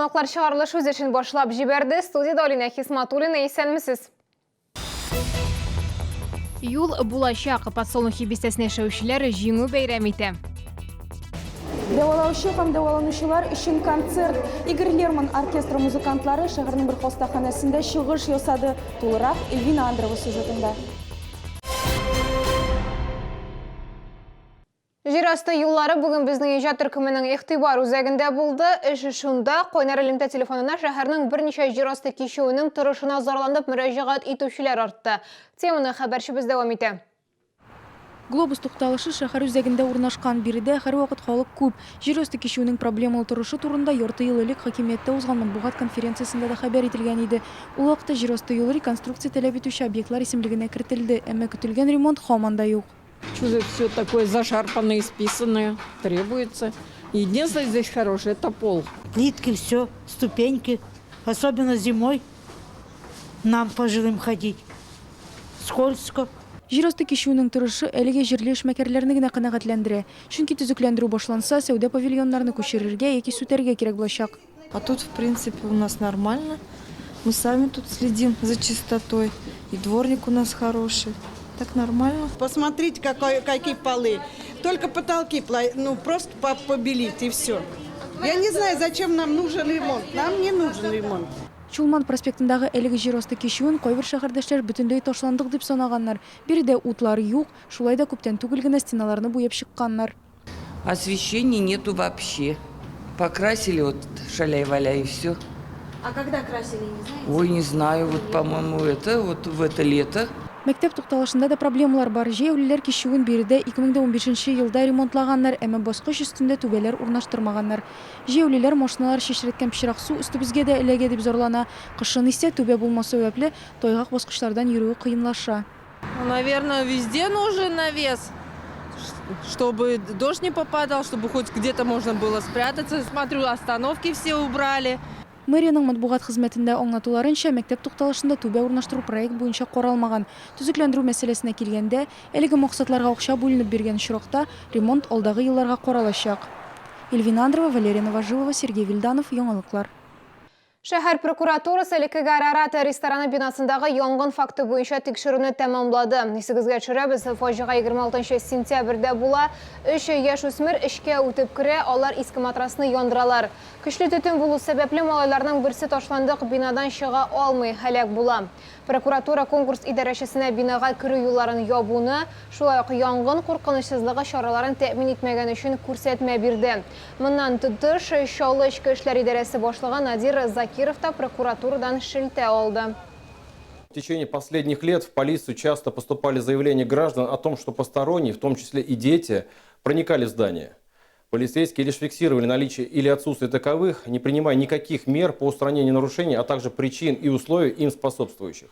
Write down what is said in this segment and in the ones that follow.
Яңалыклар чыгарылыш үз эшен башлап җибәрде. Студиядә Алинә Хисматуллина, исәнмесез. Юл булачак. Подсолнухи бистәсендә яшәүчеләр җиңү бәйрәм итә. Дәвалаучы һәм дәваланучылар өчен концерт. Игорь Лерман оркестры музыкантлары шәһәрнең бер хастаханәсендә чыгыш ясады. Тулырак Эльвина Андрова сюжетында. Җир асты юллары бүген безнең иҗат төркеменең игътибар үзәгендә булды. Эш шунда, кайнар элемтә телефонына шәһәрнең берничә җир асты кичүенең торышына зарланып мөрәҗәгать итүчеләр артты. Теманы хәбәрчебез дәвам итә. Глобус тукталышы шәһәр үзәгендә урнашкан. Биредә һәрвакыт халык күп. Җир асты кичүенең проблемалы торышы турында ярты ел элек хакимияттә узган матбугат конференциясендә дә хәбәр ителгән иде. Ул вакытта җир асты юлы реконструкция таләп итүче объектлар исемлегенә кертелде, әмма көтелгән ремонт һаман да юк. Чудо все такое зашарпанное, исписанное, требуется. Единственное здесь хорошее – это пол. Плитки, все, ступеньки. Особенно зимой нам пожилым ходить. Скользко. Җир асты кичүенең торышы әлегә җирле эшмәкәрләрне генә канәгатьләндерә. Чөнки төзекләндерү башланса, сәүдә павильоннарны күчерергә яки сүтәргә кирәк булачак. А тут, в принципе, у нас нормально. Мы сами тут следим за чистотой. И дворник у нас хороший. Так нормально. Посмотрите, какие полы. Только потолки, ну, просто побелить и все. Я не знаю, зачем нам нужен ремонт. Нам не нужен ремонт. Чулман проспектындагы әлеге җир асты кичүен кайбер шәһәрдәшләр бөтенләй ташландык дип санаганнар. Биредә утлар юк, шулай да күптән түгел генә стеналарны буяп чыкканнар. Освещения нету вообще. Покрасили вот шаляй-валяй и все. А когда красили, не знаете? Ой, не знаю, вот, по-моему, это вот в это лето. Мәктәп тукталышында да проблемалар бар. Җәяүлеләр кичүен биредә 2015 елда ремонтлаганнар, әмма баскыч өстендә түбәләр урнаштырмаганнар. Җәяүлеләр машиналар чәчрәткән пычрак су өстебезгә дә эләгә дип зарлана. Кышын исә түбә булмау сәбәпле, тайгак баскычлардан йөрүе кыенлаша. Ну, наверное, везде нужен навес, чтобы дождь не попадал, чтобы хоть где-то можно было спрятаться. Смотрю, остановки все убрали. Мэриянең матбугат хезмәтендә аңлатуларынча, мәктәп тукталышында түбә урнаштыру проект буенча каралмаган. Төзекләндерү мәсьәләсенә килгәндә, әлеге максатларга акча бүленеп биргән очракта, ремонт алдагы елларга каралачак. Эльвина Андрова, Валерия Новожилова, Сергей Вильданов, Яңалыклар. Шәһәр прокуратурасы элеккеге Арарат рестораны бинасындагы янгын факты буенча тикшерүне тәмамлады. Исегезгә төшерәбез, фаҗига 26 сентябрьдә була. Өч яшүсмер эчкә үтеп керә, алар иске матрасны яндыралар. Көчле төтен булу сәбәпле, малайларның берсе ташландык бинадан чыга алмый, һәлак була. Прокуратура конкурс идарәчесенә бинага керү юлларын ябуны, шулай ук янгын куркынычсызлыгы чараларын тәэмин итмәгән өчен күрсәтмә бирде. Моннан тыш, Чаллы эчке эшләр идарәсе башлыгы Надир Закиров та прокуратурадан шелтә алды. В течение последних лет в полицию часто поступали заявления граждан о том, что посторонние, в том числе и дети, проникали в здание. Полицейские лишь фиксировали наличие или отсутствие таковых, не принимая никаких мер по устранению нарушений, а также причин и условий им способствующих.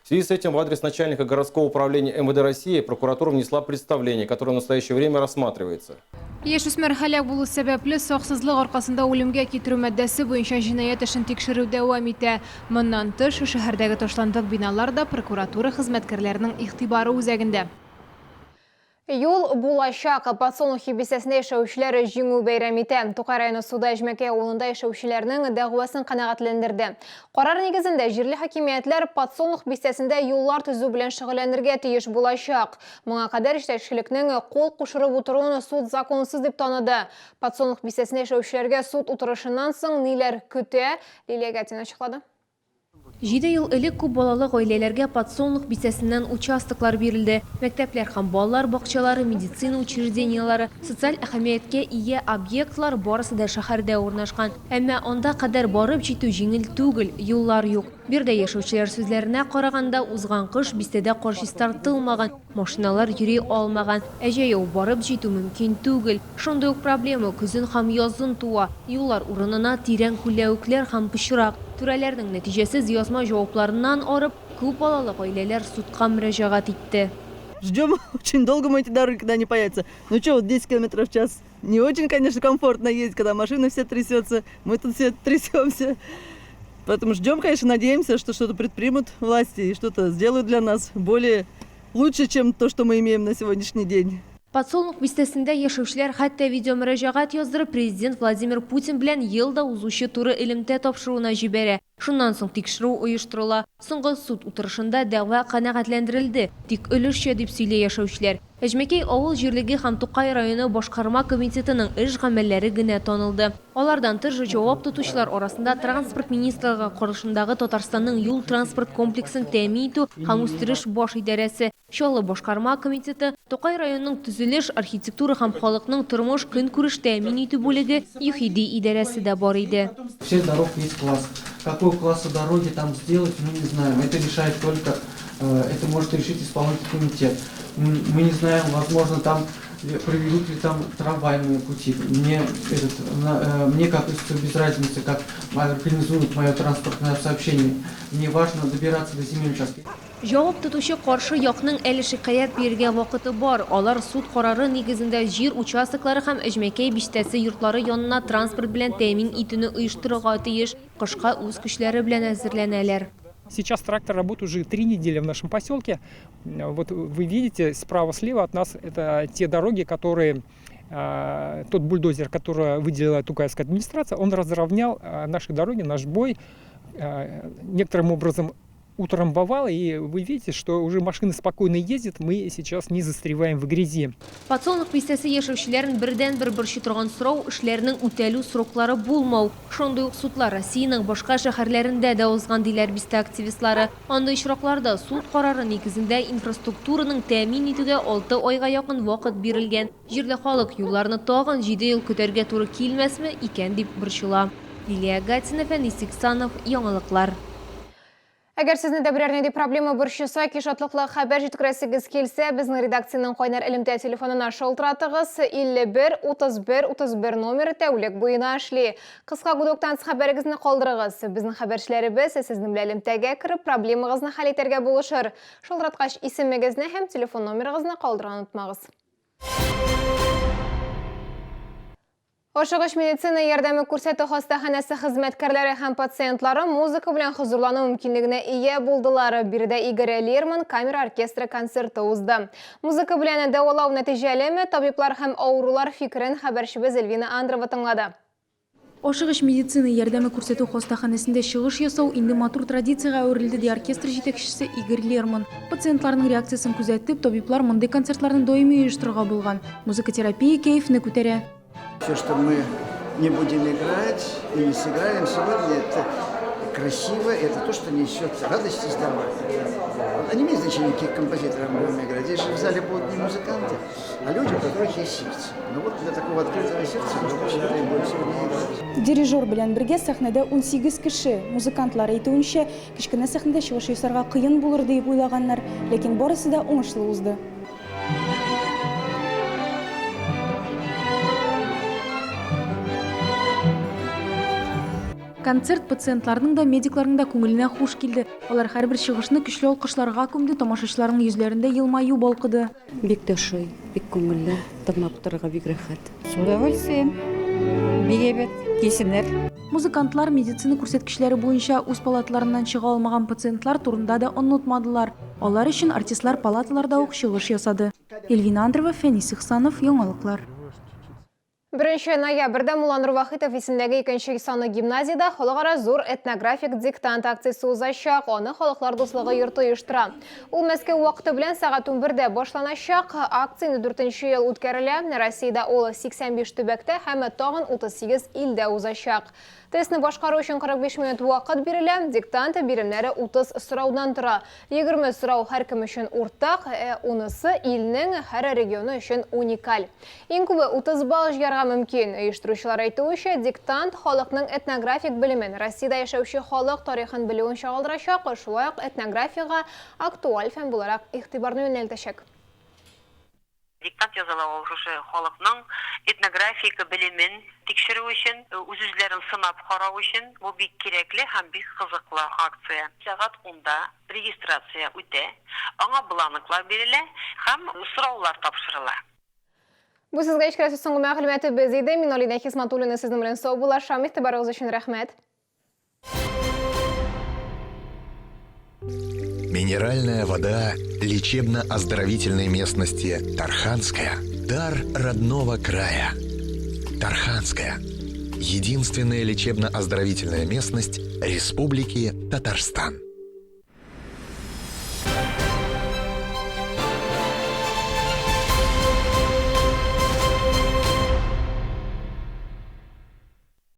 В связи с этим в адрес начальника городского управления МВД России прокуратура внесла представление, которое в настоящее время рассматривается. Яшүсмер һәлак булу сәбәпле, саксызлык аркасында үлемгә китерү маддәсе буенча җинаять эшен тикшерү дәвам итә. Моннан тыш, шәһәрдәге ташландык биналар да прокуратура хезмәткәрләренең игътибары үзәгендә. Юл булачак. Подсолнухи бистәсендә яшәүчеләр җиңү бәйрәм итә. Тукай районы суды Әҗмәкәй авылында яшәүчеләрнең дәгъвасын канәгатьләндерде. Карар нигезендә җирле хакимиятләр Подсолнух бистәсендә юллар төзү белән шөгыльләнергә тиеш булачак. Моңа кадәр җитәкчелекнең кул кушырып утыруын суд законсыз дип таныды. Подсолнух бистәсендә яшәүчеләргә суд утырышыннан соң ниләр көтә, Лилия Гатина ачыклады. Җиде ел элек күп балалы гаиләләргә Подсолнух бистәсеннән участоклар бирелде. Мәктәпләр һәм балалар бакчалары, медицина учреждениеләре, социаль әһәмияткә ия объектлар барысы да шәһәрдә урнашкан. Әмма анда кадәр барып җитү җиңел түгел, юллар юк. Биредә яшәүчеләр сүзләренә караганда, узган кыш бистәдә кар чистартылмаган, машиналар йөри алмаган, ә җәяү барып җитү мөмкин түгел. Шундый ук проблема көзен һәм язын туа. Юллар урынына тирән күлләвекләр һәм пычрак. Түрәләрнең нәтиҗәсез язма җавапларыннан арып, күп балалы гаиләләр судка мөрәҗәгать итте. Ждем очень долго мы эти дороги, когда они появятся. Ну что, вот 10 километров в час не очень, конечно, комфортно ездить, когда машина вся трясется, мы тут все трясемся. Поэтому ждем, конечно, надеемся, что что-то предпримут власти и что-то сделают для нас более лучше, чем то, что мы имеем на сегодняшний день. Подсолнух бистәсендә яшәүчеләр хәтта видеомөрәҗәгать яздырып, Президент Владимир Путин белән ел да узучы Туры элемтә тапшыруына җибәрә. Шуннан соң тикшерү оештырыла. Соңгы суд утырышында дәгъва канәгатьләндерелде, тик өлешчә, дип сөйли яшәүчеләр. Әҗмәкәй авыл җирлеге һәм Тукай районы башкарма комитетының эш-гамәлләре генә танылды. Алардан тыш, җавап тотучылар арасында Транспорт министрлыгы каршындагы Татарстанның юл-транспорт комплексын тәэмин итү һәм үстереш баш идарәсе, Чаллы башкарма комитеты, Тукай районының төзелеш, архитектура һәм халыкның тормыш-көнкүреш тәэмин итү бүлеге, ЮХИДИ идарәсе дә бар иде. Всех дорог есть класс. Какой класса дороги там сделать, мы не знаем. Это решает только, это может решить исполнительный комитет. Мы не знаем, возможно, там проведут ли там трамвайные пути. Мне, этот, мне как без разницы, как организуют мое транспортное сообщение. Мне важно добираться до земель участка. Җавап тотучы каршы якның әле шикаять бирергә вакыты бар. Алар суд карары нигезендә җир участоклары һәм Әҗмәкәй бистәсе йортлары янына транспорт белән тәэмин итүне оештырырга тиеш. Кышка үз көчләре белән әзерләнәләр. Сейчас трактор работает уже 3 недели в нашем поселке. Вот вы видите, справа-слева от нас это те дороги, которые тот бульдозер, который выделила Тукаевская администрация, он разровнял наши дороги, наш бой, некоторым образом утрамбовал, и вы видите, что уже машины спокойно ездят, мы сейчас не застреваем в грязи. Подсолнух бистәсе яшәүчеләрен бердәнбер борчый торган сорау эшләрнең үтәлү сроклары булмау. Шундый ук судлар Россиянең башка шәһәрләрендә дә узган, диләр бистә активистлары. Андый очракларда суд карары нигезендә инфраструктураның тәэмин итүгә 6 айга якын вакыт бирелгән. Җирле халык юлларны тагын 7 ел көтәргә туры килмәсме икән дип борчыла. Лилия Гатина, Фәнис Иксанов, Яңалыклар. Әгәр сезне дә берәр нинди проблема борчыса, яки шатлыклы хәбәр җиткерәсегез килсә, безнең редакциянең кайнар элемтә телефонына шалтыратыгыз. 51 31 31 номеры тәүлек буена эшли. Кыска гудоктан хәбәрегезне калдырыгыз. Безнең хәбәрчеләребез сезнең белән элемтәгә кереп, проблемагызны хәл итәргә булышыр. Шалтыраткач исемегезне һәм телефон номерыгызны калдырырга онытмагыз. Ашыгыч медицина ярдәме күрсәтү хастаханәсе хезмәткәрләре һәм пациентлары музыка белән хозурлану мөмкинлегенә ия булдылар. Биредә Игорь Лерман камера оркестры концерты узды. Музыка белән дәвалау нәтиҗәлеме? Табиблар һәм авырулар фикерен хәбәрчебез Эльвина Андрова тыңлады. Ашыгыч медицина ярдәме күрсәтү хастаханәсендә чыгыш ясау инде матур традициягә әверелде, ди оркестр җитәкчесе Игорь Лерман. Пациентларның реакциясен күзәтеп, табиблар мондый концертларны даими оештырырга булган. Музыка терапия кәефне күтәрә. Все, что мы не будем играть и не сыграем сегодня, это красиво, это то, что несет радость и здоровье. А не имеет значения, каких композиторов мы будем играть. Здесь же в зале будут не музыканты, а люди, у которых есть сердце. Ну вот для такого открытого сердца мы, в общем-то, и будем сегодня играть. Дирижер белән бергә сәхнәдә 18 кеше. Музыкантлар әйтүенчә, кечкенә сәхнәдә чыгыш ясарга кыен булыр дип уйлаганнар, ләкин барысы да уңышлы узды. Концерт пациентларның да, медикларның да күңеленә хуш килде. Алар һәрбер чыгышны көчле алкышларга күмде, тамашачыларның йөзләрендә елмаю балкыды. Бик тә ошый, бик күңелле, тыңлап торырга бик рәхәт. С удовольствием. Бик әйбәт, килсеннәр. Музыкантлар медицина күрсәткечләре буенча үз палаталарыннан чыга алмаган пациентлар турында да онытмадылар. Алар өчен артистлар палаталарда ук чыгыш ясады. Эльвина Андрова, Фәнис Ихсанов, Яңалыклар. 1 ноябрьдә Мулланур Вахитов исемендәге икенче санлы гимназиядә халыкара зур этнографик диктант акциясе узачак. Аны Халыклар дуслыгы йорты оештыра. Ул Мәскәү вакыты белән сәгать 11дә башланачак. Акция инде 4 ел үткәрелә. Россиядә ул 85 төбәктә һәм тагын 38 илдә узачак. Тестны башкару өчен 45 минут вакыт бирелә. Диктант биремнәре 30 сораудан тора. 20 сорау һәркем өчен уртак, ә унысы илнең һәр регионы өчен уникаль. Иң күбе 30 балл җыярга мөмкин. Оештыручылар әйтүенчә, диктант халыкның этнографик белемен, Россиядә яшәүче халык тарихын белүен чагылдырачак, шулай ук этнографиягә актуаль фән буларак игътибарны юнәлтәчәк. Диктант языла ул шушы халыкның этнографик белемен тикшерү өчен, үз-үзләрен сынап карау өчен бу бик кирәкле һәм бик кызыклы акция. Сәгать 10да регистрация үтә, аңа бланклар бирелә һәм сораулар тапшырыла. Бу сезгә җиткерәсе соңгы мәгълүматыбыз иде. Мин Алина Хисматуллина сезнең белән саубуллашам. Игътибарыгыз өчен рәхмәт. Минеральная вода лечебно-оздоровительной местности Тарханская. Дар родного края. Тарханская. Единственная лечебно-оздоровительная местность Республики Татарстан.